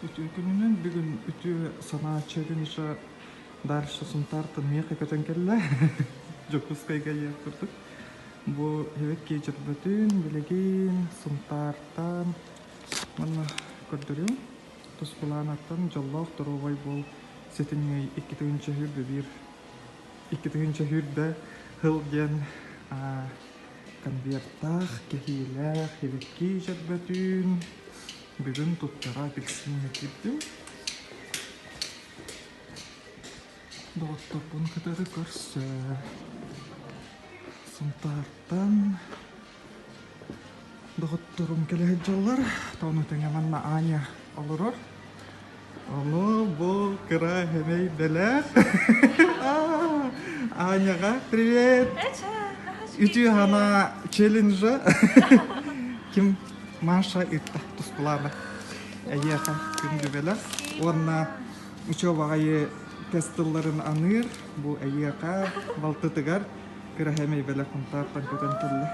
Үтүө күнүнэн бүгүн үтүө санаа челленджа дальше Сунтаартан миэхэ көтөн кэллэ. Дьокуускайга иһэр курдук. Бу эбэкки дьөрбөтүн билигин Сунтаартан манна көрдөрүөм. Тускулаанаттан дьоллоох доруобай буол сэтинньи 2 тыһыынча 21 2 тыһыынча 20 сыл диэн конвертаах, кэһиилээх эбэкки дьөрбөтүн бүгүн туттара апельсиҥҥа киирдим. Доҕотторбун кытары көрсө Сунтаартан доҕотторум кэлэ сылдьаллар. Тону тэҥэ манна Аня олорор. Ону бу кыра хэмэй бэлэх. Аняҕа привет! Үтүө санаа челленджа. Ким Маша ыытта тускулаана. Эйиэхэ күндү бэлэх. Уонна учуобаҕайы тэс тылларын аныыр. Бу эйиэхэ балтытыгар кыра хэмэй бэлэх Сунтаартан көтөн кэллэ.